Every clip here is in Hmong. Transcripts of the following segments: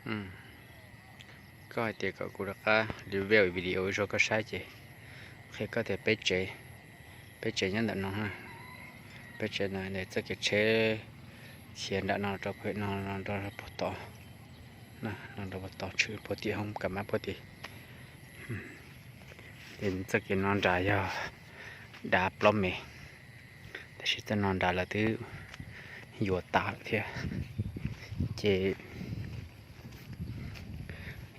Koj hais tias kom kuv rov qab review video rau koj saib ces qhia koj tias peb tsev, peb tsev nyob ntawm no, peb tsev no txoj kev tsheb khiav nram no rau pem no, no rau puag tod, no rau puag tod tshwm puag tim hoob kas mab puag tim. Ces txoj kev no nrad yog dav plaub mev, tab sis txoj no nrad lawv twb yuav tas lawm thiab. Ces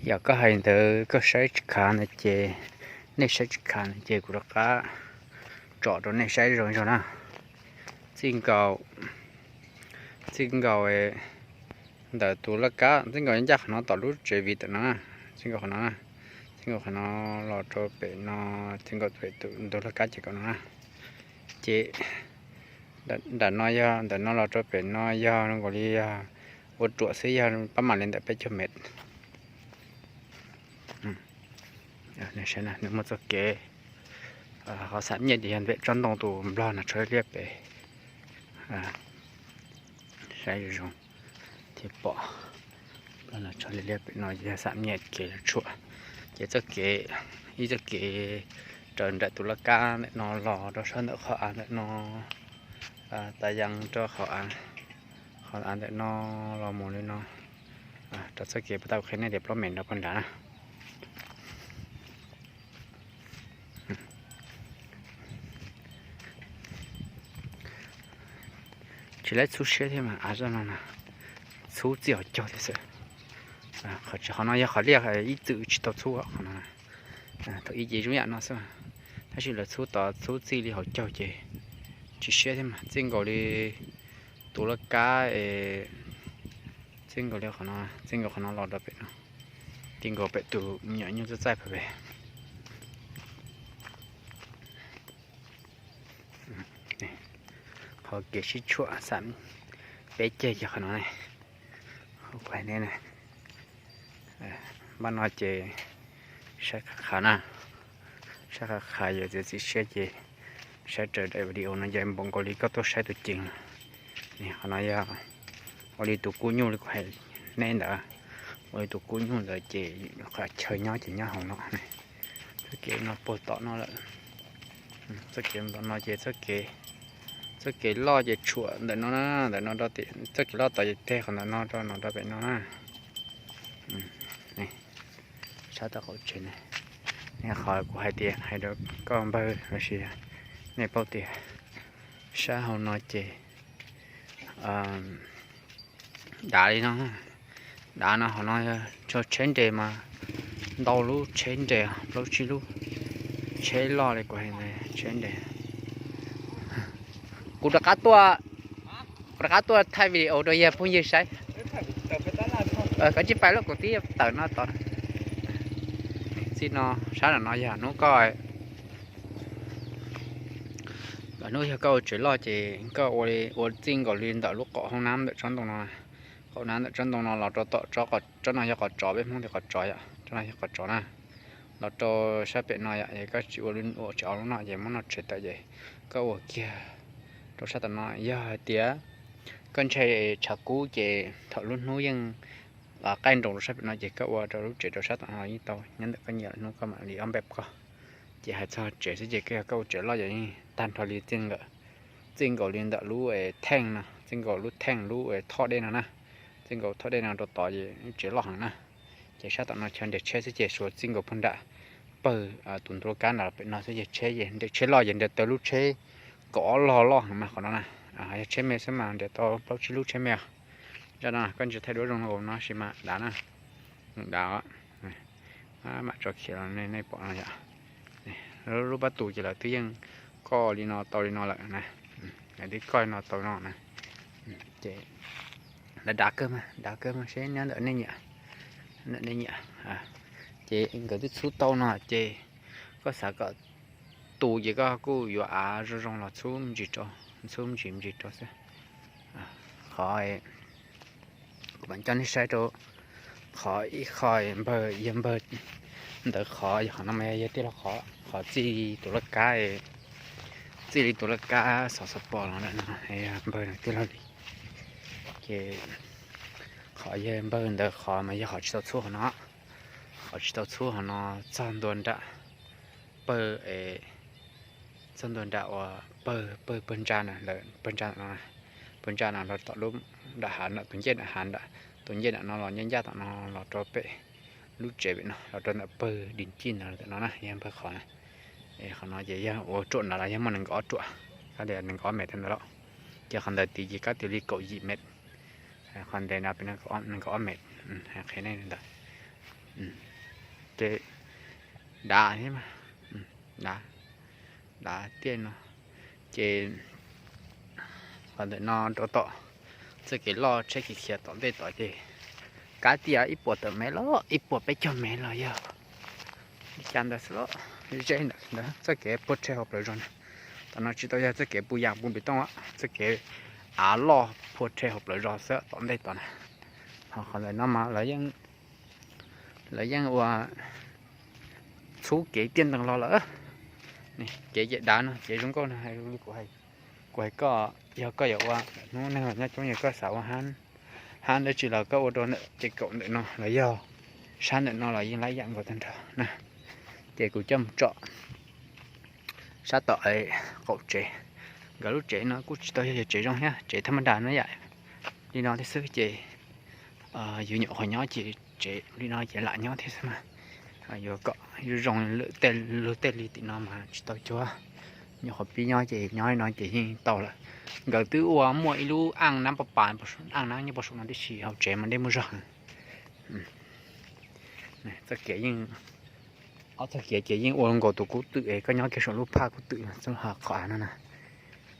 yog koj hais ntawd koj saib tsis khav ntawd ces, nej saib tsis khav ntawd ces kuv rov qab tsom rau nej saib zoo zoo na. Txij nkaus, txij nkaus ntawm tus laj kab, txij nkaus ncaj qhov no tom lub tsev viv ntawm no, txij nkaus qhov no, txij nkaus qhov no los rau pem no, txij nkaus pem tus ntug laj kab ces kom no na. Ces nram no yog, ntawm no los rau pem no yog zoo nkaus li yog ua ruam xwb, yog pab mam li ntawm peb caug mev. Nws muaj txoj kev qhov xam nyiaj ces yog pem tsob ntoo tus nplog no tshuav liab pem, saib zoo zoo thiaj pom. Nplog no tshuav liab liab pem no yog xam nyiaj kev tshuam. Ces txoj kev, ib txoj kev raws nram tus laj kab ntawm no los rau sab ntawm qhov av ntawm no, tas yees rau qhov av, qhov av ntawm no los mus li no, rau txoj kev puag ta qhia nej tias plaub mev nrad puag nrad na. Tsis laib txhub siab thiab mas av zoj no na, txhub txij hauv caug thiab xwb. Qhov no yog qhov liaj ib txwm tsis tau txhub qhov no. Thaum ub ces zoo yam no xwb, tab sis lawv txhub tod txhub txij li hauv caug ces tsis siab thiab mas txij nkaus li tus laj kab es, txij nkaus li qhov no, txij nkaus qhov no los rau pem no, txij nkaus pem tus me nyuam nyuj txaij txaij pem. Qhov kev sib tshuam xam peb ceg yog qhov no ne. Npaj no ces saib qhov qhav na, saib qhov qhav yog txiav txim siab ces saib raws daim video no ces npaum nkaus li koj tuaj saib tus ceev. Qhov no yog ua li tus kub nyuj li kuv hais nej ntawd, ua li tus kub nyuj ntawd ces qhov chaw nyob ces nyob hauv no. Txoj kev no puag tom no lawm, txoj kev tom no ces txoj kev, txoj kev loj ces tshuam ntawm no na, ntawm no, txoj kev loj tod ces teg qhov ntawm no rau no rau pem no na. Sab tom qaum tsev ne, qhov kuv hais tias hais rau koj npawg los sis nej paub tias sab hauv no ces dav li no, dav no hauv no yog tsheb nres mas ntau lub tsheb nres, plaub tsib lub tsheb loj li kuv hais ntawd tsheb nres. Kuv rov qab tuaj, kuv rov qab tuaj thaij video rau yawg phooj ywg saib. Koj tsis pais lawm, kuv twb tawm no tod. Txij no sab no yog hnub koj, hnub yog koj ua tsev loj ces koj ua txij nkaus li ntawm lub qaum hoob nab ntawm tsob ntoo no, qaum nab ntawm tsob ntoo no los rau tom tsob no yog qhov tsov, peb Hmoob tias qhov tsov yom, tsob no yog qhov tsov na. Los rau sab pem no yom, es koj tsis ua, ua tsis tau lub no ces muab no tshem tawm ces koj ua kiag rau sab tom no. Yog hais tias koj ntshai tshav kub ces thaum lub hnub yeej qaij nroos rau sab pem no ces koj ua rau lub tsev rau sab tom no yeej tau, nyob ntawm koj nyiam, hnub koj mam li ob npej koj. Ces hais txog tsev xwb ces koj yog koj ua tsev loj ces yeej tag nrho li txij nkaus li ntawm lub theej no, txij nkaus lub theej lub thoj dej no na, txij nkaus thoj dej no rau tod ces tsev loj heev na. Ces sab tom no chaw nres tsheb xwb ces suav txij nkaus puag nram pawg tus ntug kab nram pem no xwb ces tsheb, tsheb loj ces nres taw lub tsheb kaum ob log loj heev mas qhov no na. Yog tsheb me xwb mas nres tau plaub tsib lub tsheb me os. Zaj no koj ntsia thaij duab zoo no sis mas dav na, dav. Mam tso khiav los nej pom no yom. Lub pab tu ces lawv twb yeej koj li no tau li no lawm na, lawv twb koj li no tau no na. Ces dav dav kawg mas, dav kawg mas seb nyob ntawm nej nyiam, ntawm nej nyiam. Ces nkawd twb txhub tau no ces koj xav kom tu ces koj kuj yuav av zoo zoo los txhub ntsis rau, txhub ntsis ntsis rau xwb. Qhov kuv mam coj nej saib rau qhov ib qho npawg, yawg npawg ntawd qhov, yog qhov no mas yog tij laug qhov, qhov txij tus laj kab, txij li tus laj kab xov xov pom los ntawm no, yog npawg tij laug li. Ces Qhov yawg npawg ntawd qhov mas yog qhov tsis tau txhub hauv no, qhov tsis tau txhub hauv no txog ntua nram pawg, txog ntua nram uas pawg, pawg, pawg ntsa na, pawg ntsa no, pawg ntsa no los tom lub nram hav, nram tus ncej nram hav, tus ncej nram no los ncaj ncaj tom no los rau pem lub tsev pem no los rau ntawm pawg di ncij ntawd ntawm no na, yog npawg qhov na. Qhov no ces yog ua ruam nrad los yog muaj nees nkaum ob ruam, kab tias nees nkaum ob mev tau ntawd lauj. Ces qhov ntawd tid ces kab tias li kaum yim mev, qhov ntev nrad pem nees nkaum ob mev, qhia nej ntawd. Ces dav thiab, dav, dav tiaj no. Ces qhov ntawm no rau tom txoj kev loj tsheb khiav khiav tom ntej tod ces kab tias ib puas tawm mev los ib puas peb caug mev los yog li cas ntawd xwb los, ze ntawm ntawd txoj kev pua rhe hauv plawv zos na. Tom no tsis tau yog txoj kev pua yas pua npis tooj, txoj kev av loj pua rhe hauv plawv zos xwb tom ntej tod na. Ho qhov ntawm no mas lawv yeej ua txhub kev tiaj nteeg los lawm. Kev ces dav no, kev zoo nkauj no, kuv hais koj, yog koj yuav ua, hnub neeg los nyob coob, yog koj xav ua hab dab tsi los koj ua rau ntawm ces kaum ntawm no los yog sab ntawm no los yeej laib yam nkaus tag nrho na. Ces kuv coj mus tsom sab tom qaum tsev. Nkawd lub tsev no kuj tsis tau yog tsev zoo thiab, tsev thaj maj nra no yam li no thiab xwb ces yus nyuam qhuav nyob ces tsev li no ces lam nyob thiab xwb mas. Yuav kom zoo lwm tej, luag tej li tim no mas tsis tau cuag. Nyuam qhuav pib nyob ces nyob li no ces yeej tau lawm. Nkawd twb ua muaj ib lub aj nab paj pas, aj nab nyob pem saum no tib si, hauv tsev mas dej muaj zog. Txoj kev yeej, ob txoj kev ces yeej ua nkaus tus kub twm es koj nyob kiag saum lub phaj kub twm txoj qhov av no na.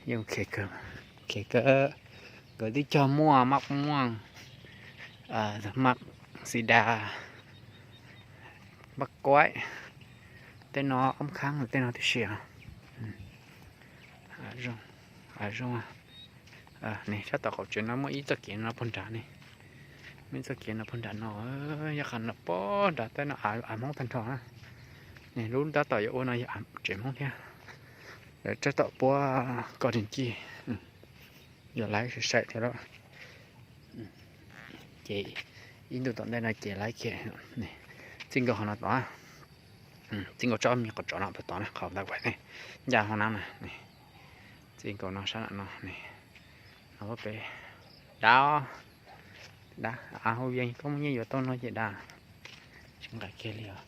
Yeej khiav kawg, khiav kawg. Nkawd twb cog muaj maj muaj, maj xi da, maj kuaib, tej no ob khab tej no tib si. Zoo, sab tom qaum tsev no muaj ib txoj kev no puag nrad ne. Muaj ib txoj kev no puag nrad no, yog qhov no puag nrad tej no av Hmoob tag nrho na. Lub tab tom yuav ua no yog tsev Hmoob thiab. Lawv tab tom puab koj di ncij, yuav laib sai sai thiab lawm. Ces ib ntu tom ntej no ces laib kiag, txij nkaus qhov no tod, txij nkaus tsob me qhov tsov no tod na, qhov ntawd ne, ncaj hauv nab na. Txij nkaus no sab nram no, no pem, dav, dav, av hauv yees koj muaj nyiaj yuav tau no ces dav, tsis nqa kiag li os.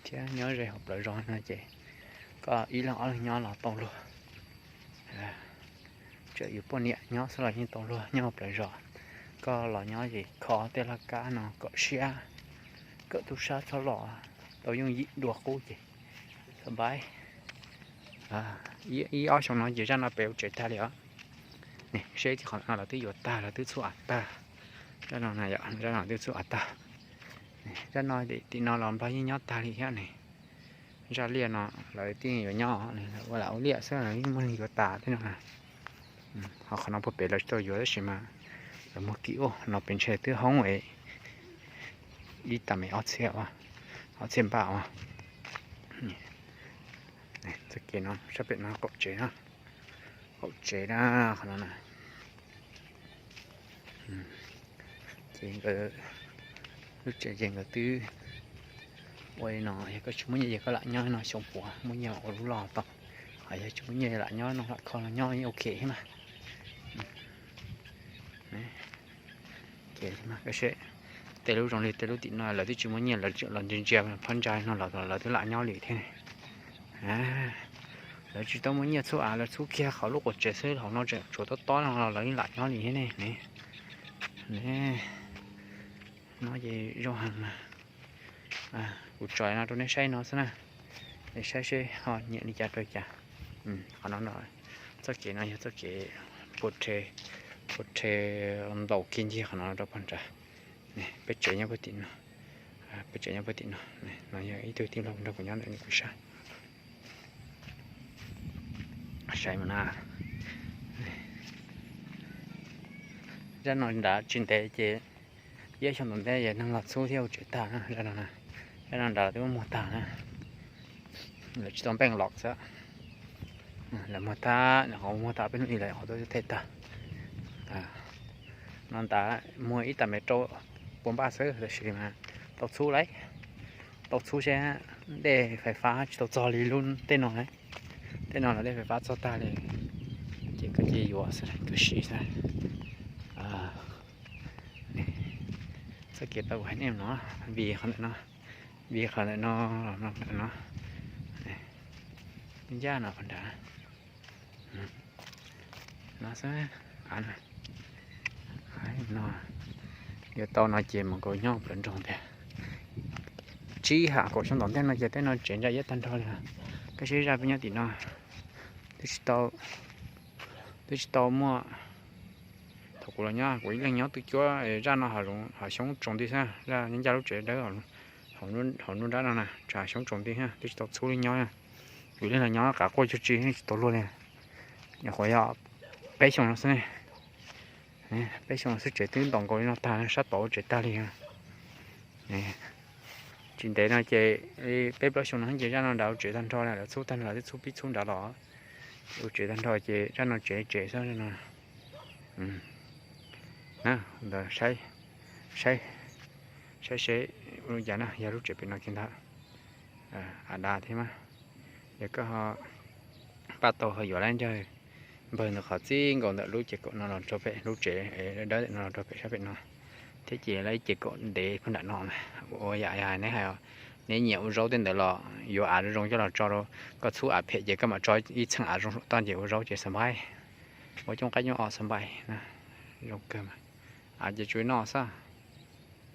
Thiab nyob ze hauv plawv zos no ces koj ib leeg ob leeg nyob los tau luag. Tseem yus poj niam nyob xwb los yeej tau luag nyob hauv plawv zos. Koj los nyob ces kho tej laj kab no kom siab, kom tub sab txhob los tau yooj yim dua qub ces txhob npaib. Ib ob xyoo no ces zaj no pem ua tsev tag li os. Seb qhov no lawv twb yuav tag, lawv twb txhub av tag. Zaj no, zaj no twb txhub av tag. Zaj no tim no los Nplog yeej nyob tag li thiab ne. Zaj liaj no lawv twb yuav nyob, ua lam ua liaj xwb los yeej muaj neeg yuav tas tej no na. Ho qhov no puag pem lawv tsis tau yuav tab sis mas lawv muag kim ua no pes ntshe twb hoob es ib tag me ob txhiab, ob txhiab npaj ua. Txoj kev no sab pem no qaum tsev na, qaum tsev na, qhov no na. Ces nkawd lub tsev ces nkawd twb ua li no, yog koj tsis muaj nyiaj ces koj lam nyob no xyoo puav, muaj nyiaj ua lub loj tau. Ho yog tsis muaj nyiaj lam nyob no lam kho los nyob yeej ok thiab mas. Ces mas koj seb, tej lub zoo li tej lub tim no lawv twb tsis muaj nyiaj, lawv los ntsia ntsia phab ntsa no los lawv twb lam nyob li thiab ne. Lawv tsis tau muaj nyiaj txhub av, lawv txhub kiag qhov lub qaum tsev xwb, hauv no tseem tshuav tob tob no los lawv yeej lam nyob li thiab ne. Ne, no ces zoo heev mas. Kuv tso no rau nej saib no xwb na, nej saib seb ho nyiam li cas rau li cas. Qhov no, txoj kev no yog txoj kev pua rhe, pua rhe ntaus kiag ncig qhov no rau puag nrad. Peb tsev nyob puag tim no, peb tsev nyob puag tim no, no yog ib tug tij laug nrog kuv nyob ntawm kuv sab. Saib mus na, zaj no nrad tsis ntev ces ib xyoo tom ntej yog neeg los txhub thiab ua tsev tag na, zaj no, zaj no nrad lawv twb muag tag na. Lawv tsis tau npeej los xwb, lawv muag tag, qhov muag tag peb hnub ib lawv qhov twb them tag. No ntawd muag ib tag mev rau puas npaj xwb, tab sis mas tau txhub lauj, tau txhub seb dej fais fab tsis tau txog li lub tej no. Tej no los dej fais fab txog tag li, ces koj cia yuav xwb, koj siv xwb. Txoj kev tau kuv hais nej no, vim qhov ntawm no, vim qhov ntawm no, no, ncaj no qhov nrad no xwb. No, yuav tau no ces mus nkaus nyob plaws nroog tiag. Tsib ham kaum xyoo tom ntej no ces tej no tsev ntsa iab tag nrho li. Koj saib zaj peb nyob tim no, twb tsis tau, twb tsis tau muaj. Thaum kuv los nyob kuv ib leeg nyob twb cuab zaj no hav xyoob tsoos nti xwb, zaj ncaj lub tsev dawb hauv nruab nrab no na, tshav xyoob tsoos nti, twb tsis tau txhub li nyob. Kuv ib leeg los nyob qav quaj cuag tsi tsis tau luag li. Nyuam qhuav yog peb xyoo no xwb ne, peb xyoo no xwb tsev twb ntaus nkaus li no tag, sab tod ua tsev tag li. Tsis ntev no ces peb plaub xyoo no ces zaj no nrad ua tsev tag nrho, lawv txhub tag nrho, lawv twb txhub pib txhub nrad los, ua tsev tag nrho ces zaj no tsev tsev xwb no. Ntawd saib, saib, saib seb ua li cas na, yog lub tsev pem no kiag ntag. Av dav thiab mas, yog koj ho pab tau ho yuav lab ncawg npawg ntawm qhov txij nkaus ntawm lub ces kaum no los rau pem, lub tsev dawb no los rau pem sab pem no, thiab ces lawv ib ce kaum ntev puag nram no. Ua yam neb hais, neb nyiam ua zaub tej ntawd los yuav av zoo zoo coj los tso rau, koj txhub av phem ces koj mam tso ib txheej av zoo saum toj ces ua zaub ces xav npaib, ua coob qaib coob os xav npaib, zoo kawg mas. Av ces tsuas noj xwb.